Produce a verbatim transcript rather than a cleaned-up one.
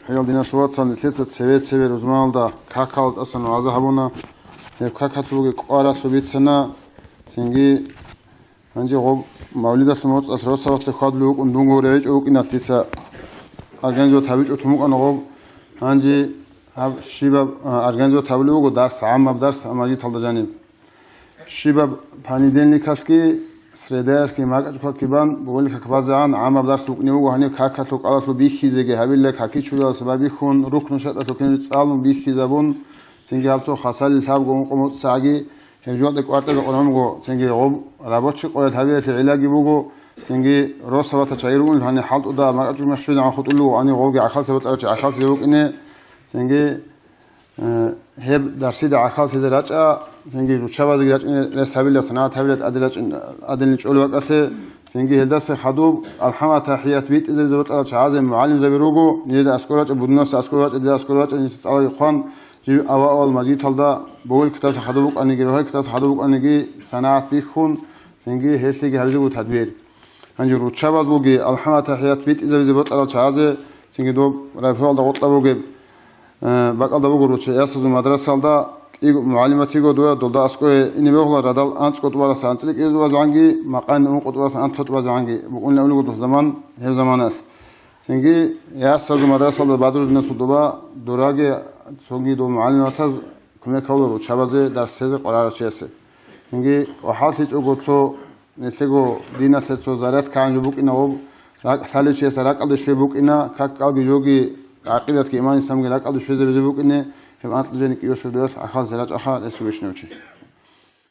Гьел диналъул вацал, нилъеца цеве-цеве рузманалда какалда тӀасан вагӀза гьабуна. Гьеб какалъулги кӀваралъу бицана. Цинги гьанже гъоб мавлидалъул моцӀалъ росабалъе хьвадулев вукӀун дунго гьечӀо вукӀиналъ дица организовать гьабичӀо тун букӀана гъоб. Гьанже гьаб щибаб, а, организовать гьабулев вуго дарс, гӀаммаб дарс, а, мажгиталда жаниб. Щибаб понедельникалъги, средаялъги макьачӀукалъги бан, бугелъ как базегӀан гӀаммаб дарс букӀине буго, гьаниб какалъул кӀалалъул бихьизеги гьабила, какичулалъ бабихьун, рукну шартӀалъул кинаб цӀалун бихьизабун, цинги гьаб цо хасали лъабго ункъо моцӀ сагӀаги гьеб жугьалда кӀвар тӀазе къоргьамго, цинги гъоб рабочий къоялъ гьабиялъе гӀиллаги буго, цинги росабалъа чагӀи ругел гьаниб хӀалтӀуда макьачӀук мех щведегӀан хутӀулев вуго, гьаниб гъолги гӀахьаллъи батӀарав чи гӀахьаллъизе вукӀине, цинги Э, гьеб дарсида гӀахьаллъизе рачӀа, цинги руччабазеги рачӀине рес гьабила, санагӀат гьабила тӀаде рачӀин-, тӀадилин чӀолеб бакӀалъе, цинги гьелдаса хадуб алхӀам-тахӀият битӀизабизе бокьарал чагӀазе мугӀалимзаби руго, нилъеда аскӀор рачӀа, будунаса аскӀор рачӀа, дида аскӀор рачӀа, нилъеца цӀалаги хъван, жив ава-авал мажгиталда, бугел кутаса хадуб букӀаниги, рогьел кутаса хадуб букӀаниги, санагӀат бихьун, цинги гьелъиги гьабизего тадбир. Гьанже руччабазулги алхӀам-тахӀият битӀизабизе бокьарал чагӀазе, цинги доб райфоялда гъоркьа бугеб, э, бакӀалда буго ручча ясазул мадрасалда кӀиго мугӀалимат йиго, дуе долда аскӀове ине бегьула радал анцӀго тӀубараса анцӀила кӀиго тӀубазегӀанги, макъайин ункъо тӀубараса анлъго тӀубазегӀанги букӀунилан улуго духъ заман, гьеб заманалъ. Цинги ясазул мадрасалда Бадруддинасул доба дураги цоги доб мугӀалиматаз кумек гьавула руччабазе дарс лъезе къварарав чиясе. Цинги кӀвахӀаллъичӀого цо Нилъего диналъе цо зарядка гьанже букӀина ва ракӀ лъалев чиясда ракӀалде щвей букӀина, как-кӀалги жоги гӀакъидатги иман-исламги ракӀалде щвезабизе букӀине, гьеб анкьа жени кӀиго-сордоялъ гӀахьаллъизе рачӀаха, гьесул ишни учи.